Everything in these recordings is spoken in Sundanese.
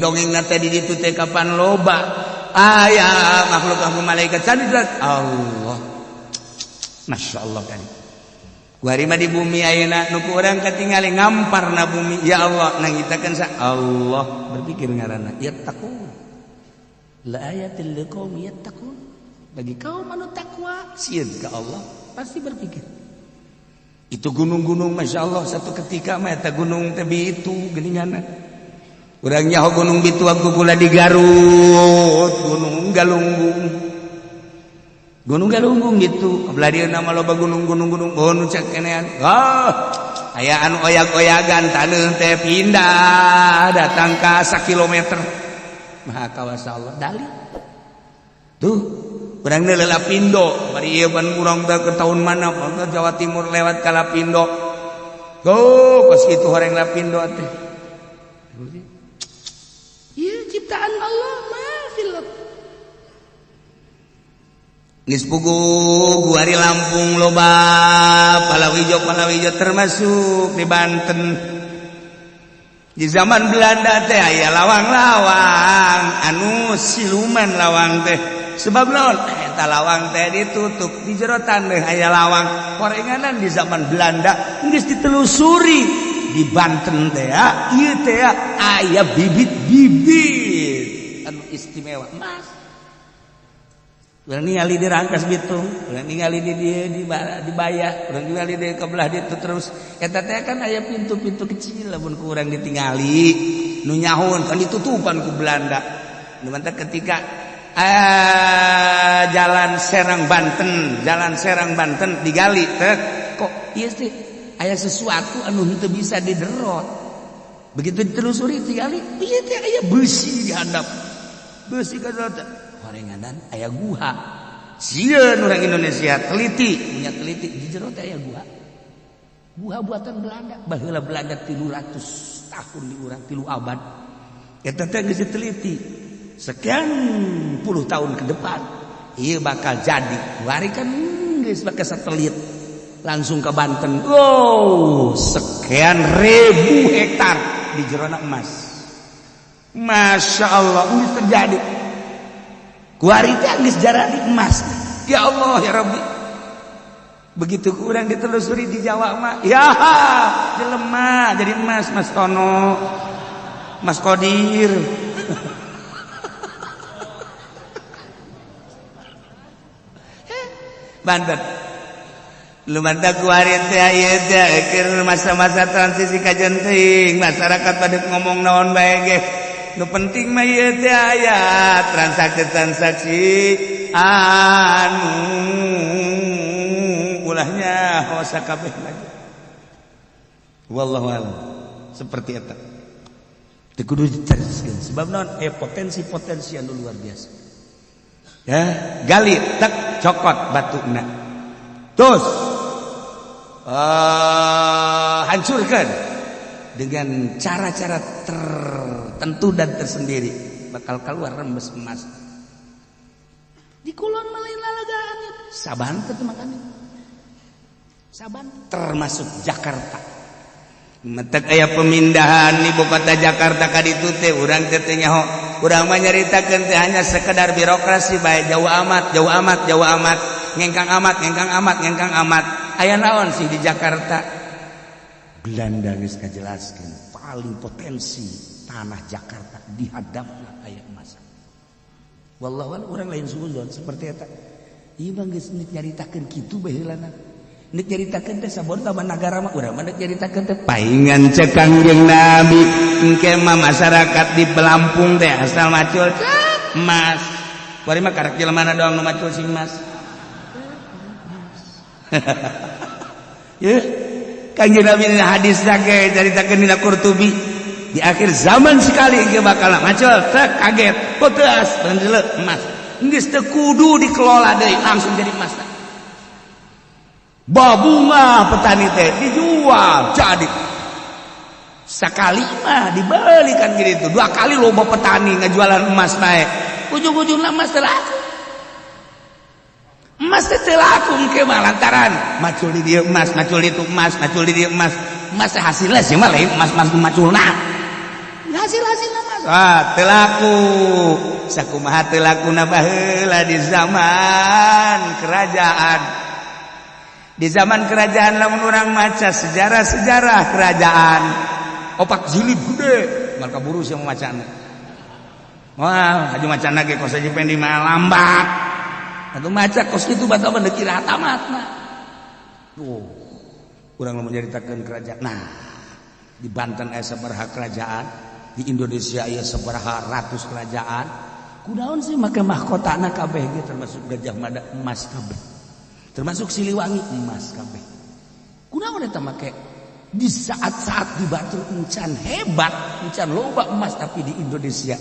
Dongeng tadi ditu teh kapan loba aya makhluk aku malaikat sadi Allah. Masya Allah kan. Kuari mah di bumi ayeuna nu ku urang katingali ngampar na bumi, ya Allah, nangitakeun sa Allah berpikir ngaranna yattaqun. La ayatil liqaumi yattaqun. Bagi kaum anu takwa sieun ka Allah pasti berpikir. Itu gunung-gunung, Masya Allah, satu ketika mah eta gunung teh itu geuningan. Urang nyaho gunung Bitu aku kula di Garut, Gunung Galunggung. Gunung Galunggung gitu. Belah dieu nama loba gunung-gunung gunung oh nu cek kenean. Oh, aya anu oyag-oyagan taneuh teh pindah datang ka sakilometer. Maha kawasa Allah dalih. Tuh, urang teh Lapindo, bari ieu pan urang teh ke tahun mana ke Jawa Timur lewat ka Lapindo. Tuh, kos kitu horeng Lapindo teh. Iya, ciptaan Allah mah film. Geus puguh guari Lampung loba palawijo palawijo termasuk di Banten. Di zaman Belanda teh aya lawang-lawang anu siluman lawang teh. Sebab naon? Eta lawang teh ditutup di jero taneuh aya lawang. Korenganan di zaman Belanda geus ditelusuri di Banten teh ya, ieu teh aya bibit-bibit anu istimewa emas. Urang ningali di Rangkas Bitung, urang ningali di dieu di Bayah, urang ningali di kebelah ditu terus. Eta teh kan aya pintu-pintu kecil lamun ku urang ditingali. Nu nyahun kan ditutupan ku Belanda. Nu mantak ketika jalan Serang Banten, jalan Serang Banten digali teh kok ieu teh aya sesuatu anu henteu bisa diderot. Begitu ditelusuri digali, ieu teh aya besi di handap. Besi ka horenganan aya guha. Sieun orang Indonesia teliti, punya teliti di jero teh aya guha. Guha buatan Belanda, baheula Belanda 300 tahun di urang 3 abad. Eta teh geus diteliti. Sekian puluh tahun ke depan ieu bakal jadi. Wari kan geus bakal satelit langsung ke Banten. Oh, sekian ribu hektar di jerona emas. Masya Allah, ini terjadi. Kuari teh geus jaradi emas. Ya Allah ya Rabbi. Begitu kurang ditelusuri di Jawa mah, ya jelema jadi emas Mas Tono, Mas Kodir. Banten. Lumanta kuari teh ieu teh keur masa-masa transisi kajen teuing, masyarakat pada ngomong naon bae ge. Nu penting mah ieu teh aya transaksi-transaksi anu ulahnya sakabeh lagi. Wallahu a'lam. Seperti eta. Teu kudu diteruskeun sebab naon potensi-potensi anu luar biasa. Ya, gali tek cokot batuna. Terus hancurkan dengan cara-cara tertentu dan tersendiri bakal keluar rembes emas. Di kulon malain lalagaan saban teh makanya. Saban termasuk Jakarta. Metek aya pemindahan ibu kota Jakarta ka ditu teh urang teh teu nyaho. Urang mah nyaritakeun teh hanya sekedar birokrasi bae jauh amat, jauh amat, jauh amat, ngengkang amat, ngengkang amat, ngengkang amat. Aya naon sih di Jakarta? Belanda geus ngajelaskeun paling potensi tanah Jakarta dihadapna aya emas. Wallahu a'lam urang lain suuzon seperti eta. Ieu mah geus nyaritakeun kitu baheulana. Nek nyaritakeun teh sabon taman nagara mah urang mah nek nyaritakeun teh paingan cek Kangjeng Nabi engke mah masyarakat di Lampung teh asal macul cek emas. Kuari mah karek jelema doang nu macul sing emas. Ye Kangjeng Nabi dina hadis ge caritakeun dina Qurtubi di akhir zaman sekali engke bakal macul tek kaget poteas emas. Geus teu kudu dikelola deui langsung jadi emas. Babunga petani teh dijual jadi sekali mah dibeli kan gitu dua kali loba petani ngejualan emas naik ujung-ujungnya emas teu laku emas teh teu laku engke mah lantaran macul di dieu emas macul di itu emas macul di dieu emas emas hasilnya sih mah lain emas emas maculna hasil hasilnya mah Emas. Ah, teu laku. Sakumaha teu lakuna baheula di zaman kerajaan. Di zaman kerajaan, lamun urang maca sejarah-sejarah kerajaan, opak jilid gede, maka buru sih macana. Wah, aju macana ge kos aja pendi mah lambat. Atuh maca kos kitu batal mah kira tamatna. Tuh, urang lamun nyaritakeun kerajaan. Nah, di Banten aya sabaraha kerajaan, di Indonesia aya sabaraha ratus kerajaan. Kunaon sih make mahkotana kabeh ge, termasuk Gajah Mada, emas kabeh. Termasuk Siliwangi, emas kabeh. Kunaon eta make di saat-saat di batur encan hebat, encan loba emas, tapi di Indonesia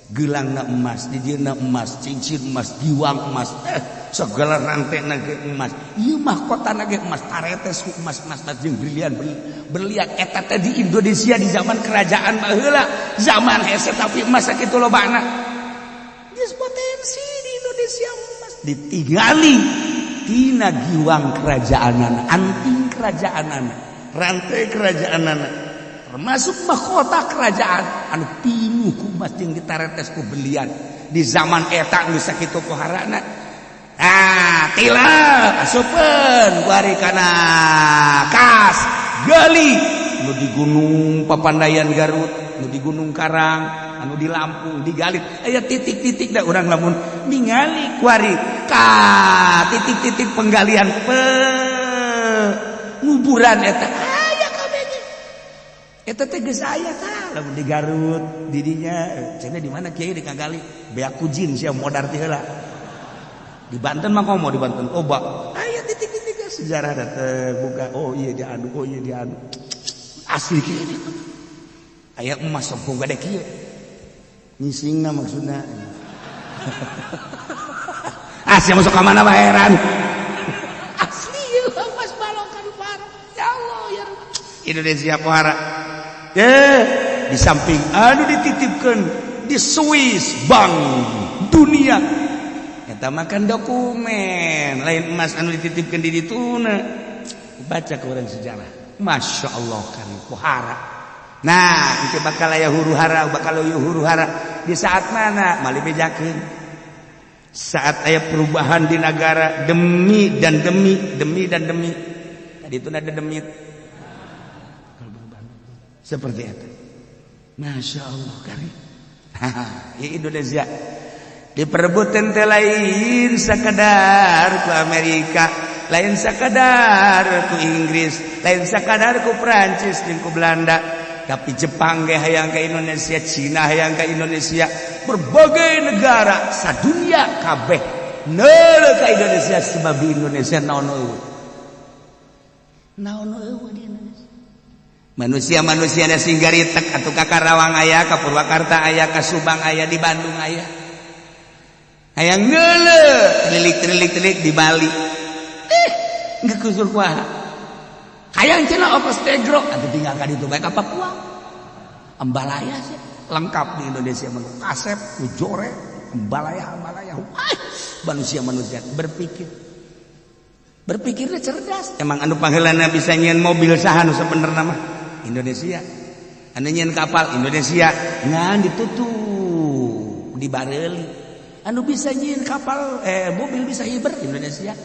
gelangna emas, dijieunna emas, cincin emas, giwang emas, segala rantai ge emas. Ieu mahkotana ge emas, taretes ku emas, emas, emas jeung berlian, berlian. Eta teh di Indonesia di zaman kerajaan baheula, zaman hese tapi emas sakitu lobana. Geus potensi di Indonesia emas ditinggali tina giwang kerajaanana, anting kerajaanana, rantai kerajaanana, termasuk mahkota kerajaan anu pinuh ku emas jeung ditaretes ku berlian. Di zaman eta geus sakitu poharana. Ah, tila asupeun kuari kana kas gali nu di Gunung Papandayan Garut, nu di Gunung Karang, anu di Lampung digali, aya titik-titik da. Urang lamun ningali kuari ka titik-titik penggalian penguburan eta aya kabeh. Eta teh geus aya tah lamun di Garut didinya cenah. Di mana, Kiai, di kagali beak ku jin sia modar ti heula. Di Banten mah komo, di Banten oba aya titik-titik sejarah datang buka. Oh iya, diadu, oh iya, diadu, asli kieu aya emas sompung gede kieu ngisingna maksudna. Ah, sia masuk ka mana mah heran. Asli ieu emas balokan parah. Ya Allah, ya Rabb. Indonesia pohara. Di samping anu dititipkan di Swiss, Bank Dunia, eta makan dokumen lain emas anu dititipkan di dituna. Baca ke orang sejarah, Masya Allah kan pohara. Nah, itu bakal aya huru hara, bakal aya huru hara di saat mana mali bejakeun, saat aya perubahan di negara demi dan demi, demi dan demi. Tadi itu ada demit seperti itu. Masya Allah kari ya, Indonesia diperebutkan teh lain sakadar ku Amerika, lain sakadar ku Inggris, lain sakadar ku Prancis jeung ku Belanda, tapi Jepang ge hayang ke Indonesia, Cina hayang ke Indonesia, berbagai negara sadunia kabeh neuleuh ka Indonesia, sebab di Indonesia naon eueuh, naon eueuh di Indonesia. Manusia-manusia ada sing garitek atuh, ka Karawang aya, ka Purwakarta aya, ka Subang aya, di Bandung aya. Hayang ngeuleuh, tilik tilik tilik di Bali. Eh, geus kusur kuaha. Hayang cenah ongkos tegro atuh tinggal ka ditu bae, ka Papua. Ambalaya sih lengkap di Indonesia mah. Kasep, ujore, ambalaya, ambalaya. Wah, manusia-manusia berpikir, berpikirnya cerdas. Emang anu pangheulana bisa nyieun mobil saha nu sebenarnya mah? Indonesia. Anu nyieun kapal Indonesia, ngan ditutup di bareuli. Anu bisa nyieun kapal, mobil bisa hiber Indonesia.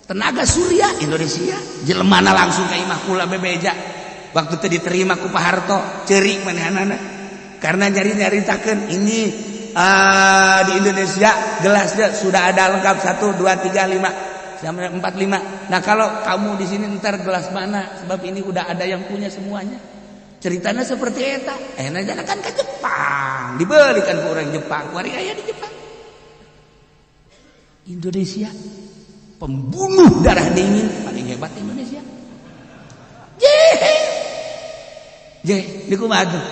Tenaga surya Indonesia. Jelemana langsung ka imah kula bebeja. Waktu itu diterima ku Pak Harto, ceurik manehanana karena nyari-nyaritakeun ini, di Indonesia gelasnya sudah ada lengkap 1 2 3 5 sampai 4 5. Nah, kalau kamu di sini ntar gelas mana? Sebab ini udah ada yang punya semuanya. Ceritanya seperti eta. Eh, nah, kan ke Jepang, dibelikan ke orang Jepang. Kuari aya di Jepang. Indonesia pembunuh darah dingin paling hebat Indonesia. Je. Je, di kumaha tuh?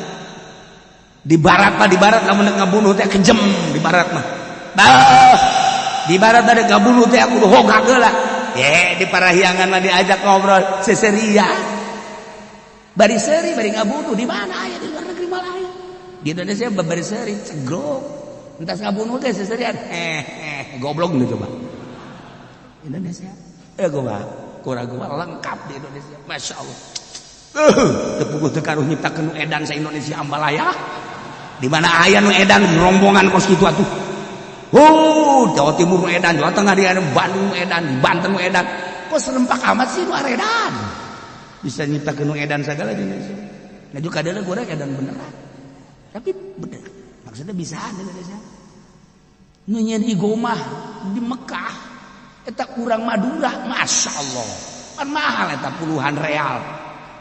Di barat mah, di barat lamun ngabunuh teh kejem di barat mah. Bah, di barat ada ngabunuh teh aku hoga heula. Ye, di Parahyangan mah diajak ngobrol seseria. Bari seuri bari ngabunuh. Di mana aya? Di luar negeri malah aya. Di Indonesia bari seuri cegrok. Entas ngabunuh teh seserian. Eh, eh, goblok gitu coba. Indonesia. Eh, gua kurang gua lengkap di Indonesia. Masya Allah. Teu puguh teu karuh nyiptakeun edan sa Indonesia ambalaya. Di mana aya nu edan rombongan kos kitu atuh. Oh, Jawa Timur nu edan, Jawa Tengah di Bandung nu edan, di Banten nu edan. Kok serempak amat sih nu edan? Bisa nyiptakeun nu edan segala di Indonesia. Nah, juga ada goreng edan beneran. Tapi bener, maksudnya bisa di Indonesia. Nu nyieun iqomah di Mekah eta kurang Madura, Masya Allah. Kan mahal eta, puluhan real.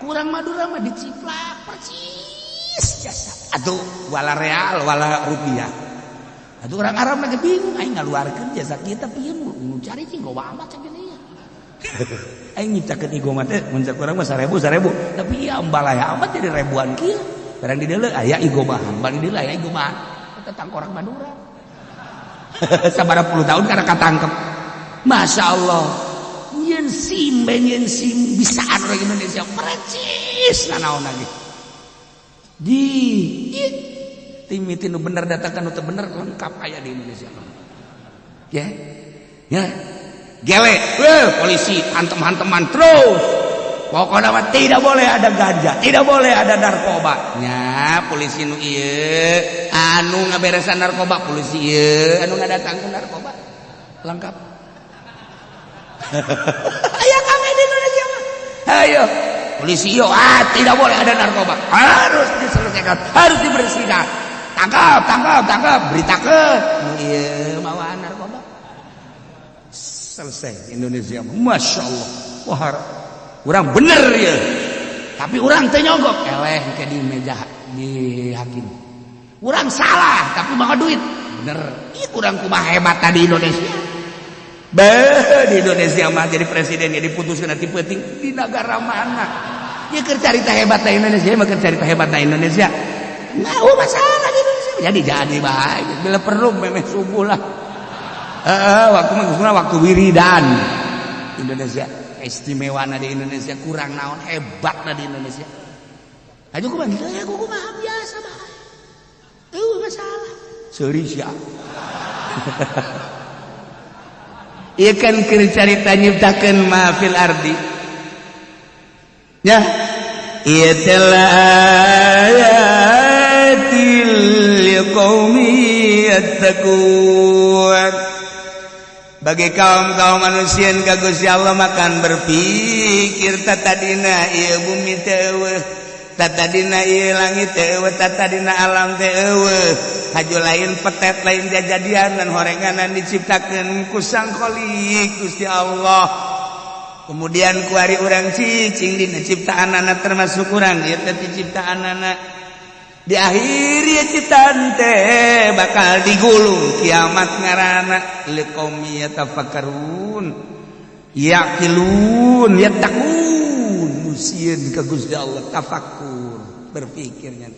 Kurang Madura mah diciplak persis jasa. Atuh wala real wala rupiah. Atuh orang Arab lagi bingung, aing ngaluarkeun jasa kita pieu nu cari cing loba amat cek gini ya. Aing nyiptakeun iqomah teh mun cek urang mah 1000 1000, tapi iya ambalaya amat jadi ribuan kieu. Barang di dieu aya iqomahan, barang di dieu aya iqomahan. Eta tangkorak Madura. Sabaraha puluh tahun karena katangkep. Masya Allah. Nyen SIM, nyen SIM bisaan orang Indonesia percis nanaon lagi. Di tim itu nu bener datangkan nu bener lengkap aya di Indonesia. Ya. Ya. Gele, weh, polisi hantem-hanteman terus. Pokoknya mah tidak boleh ada ganja, tidak boleh ada narkoba. Nya, polisi nu ieu anu ngaberesan narkoba, polisi ieu anu ngadatangkeun narkoba. Lengkap. Aya kabeh di Indonesia mah. Ayo, polisi yo, ah, tidak boleh ada narkoba. Harus diselesaikan, harus dibersihkan. Tangkap, tangkap, tangkap, beritakeun. Nu ieu mawaan narkoba. Selesai Indonesia. Masya Allah. Wah, orang bener ya. Tapi orang teh nyogok eleh ke di meja di hakim. Orang salah tapi bawa duit. Bener. Ih, kurang kumaha hebat tadi Indonesia. Beh, di Indonesia mah jadi presiden ya diputuskan nanti penting di negara mana. Ya keur carita hebat na Indonesia mah, keur carita hebat na Indonesia. Nah, oh masalah di Indonesia. Jadi baik. Bila perlu memeh subuh lah. Waktu mah waktu wiridan. Indonesia istimewa di Indonesia, kurang naon hebat di Indonesia. Aja kumaha gitu ya, kumaha biasa bae. Eueuh masalah. Seuri sia. Ieu kan keur carita nyiptakeun ma fil ardi. Ya. Ieu teh ayatil liqaumi yattaqun. Bagi kaum-kaum manusia ka Gusti Allah makan berpikir, tatadina ieu bumi teh eueuh, tatadina ieu langit teh eueuh, tatadina alam teh eueuh, haju lain petet, lain jajadian dan horenganan, diciptakeun ku Sang Khalik Gusti Allah. Kemudian kuari urang cicing dina ciptaanana, termasuk urang ieu teh ciptaanana. Di akhir ya ciptaan teh bakal digulung kiamat ngaranna. Liqaumi yatafakkarun, yaqilun, yattaqun, nu sieun ka Gusti Allah, tafakur, berpikirnya.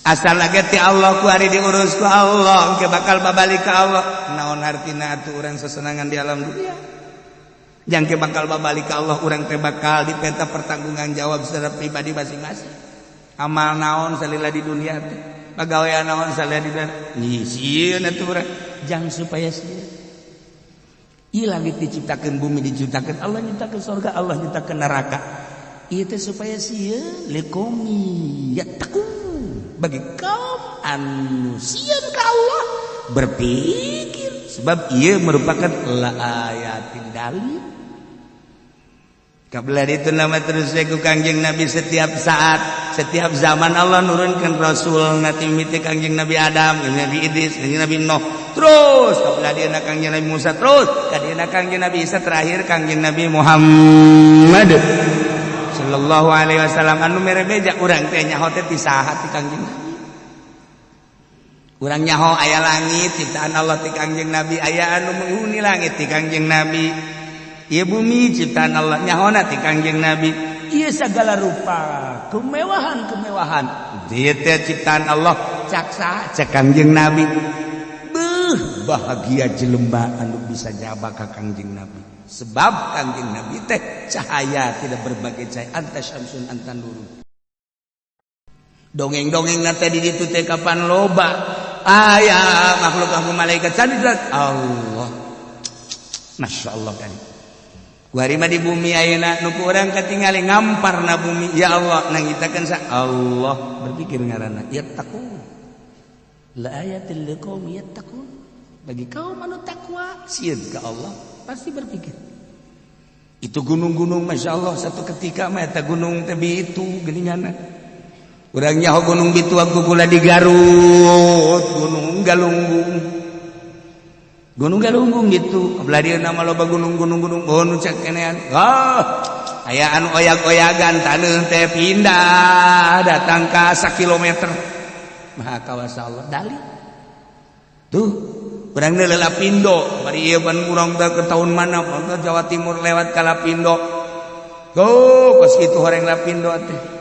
Asal lagi ti Allah kuari diurus ku Allah, engke bakal babalik ka Allah. Naon artina atuh urang sesenangan di alam dunia? Jangke bakal babalik ka Allah, urang teh bakal dipenta pertanggungan jawab secara pribadi masing-masing. Amal naon salila di dunia teh, pagawean naon salila di dunia, sieun atuh urang jang supaya sieun. Ieu langit diciptakeun, bumi diciptakeun, Allah nyiptakeun surga, Allah nyiptakeun neraka, ieu teh supaya sieun. Liqaumi yattaqun, bagi kaum anu sieun ka Allah, berpikir, sebab ieu merupakan la ayatin, dalil. Kabla itu nama terus ku Kangjeng Nabi, setiap saat, setiap zaman Allah nurunkan Rasul. Nanti miti Kangjeng Nabi Adam, Nabi Idris, Nabi Nuh, terus kabla dia Kangjeng Nabi Musa, terus kadina Kangjeng Nabi Isa, terakhir Kangjeng Nabi Muhammad sallallahu alaihi wasallam. Anu mere beja urang teh nyaho teh ti saha? Ti Kangjeng Nabi. Urang nyaho aya langit ciptaan Allah ti Kangjeng Nabi, aya anu menghuni langit ti Kangjeng Nabi. Ieu bumi ciptaan Allah nyahona ti Kangjeng Nabi. Ieu segala rupa kemewahan-kemewahan ieu teh ciptaan Allah, cak saha? Cak Kangjeng Nabi. Beuh, bahagia jelema anu bisa nyaba ka Kangjeng Nabi, sebab Kangjeng Nabi teh cahaya, tidak berbagai cahaya, anta syamsun anta nurun. Dongeng-dongeng teh di ditu teh kapan loba aya makhluk, aku malaikat. Allah, Masya Allah kan. Kuari mah di bumi ayeuna nu ku urang katingali ngampar na bumi, ya Allah, nangitakeun sa Allah berpikir ngaranna yattaqun. La ayatil liqaum yattaqun. Bagi kaum anu takwa, sieun ka Allah, pasti berpikir. Itu gunung-gunung, Masya Allah, satu ketika mah eta gunung teh itu geuningan. Urang nyaho gunung Bituang kukula di Garut, Gunung Galunggung. Gunung Galunggung gitu. Belah dieu nama loba gunung-gunung gunung, oh nu cek kenean. Oh, aya anu oyag-oyagan, taneuh teh pindah datang ka sakilometer. Maha kawasa Allah dali. Tuh, urang teh Lapindo, bari ieu pan urang teh ke tahun mana ke Jawa Timur lewat ka Lapindo. Tuh, pas kitu horeng Lapindo teh.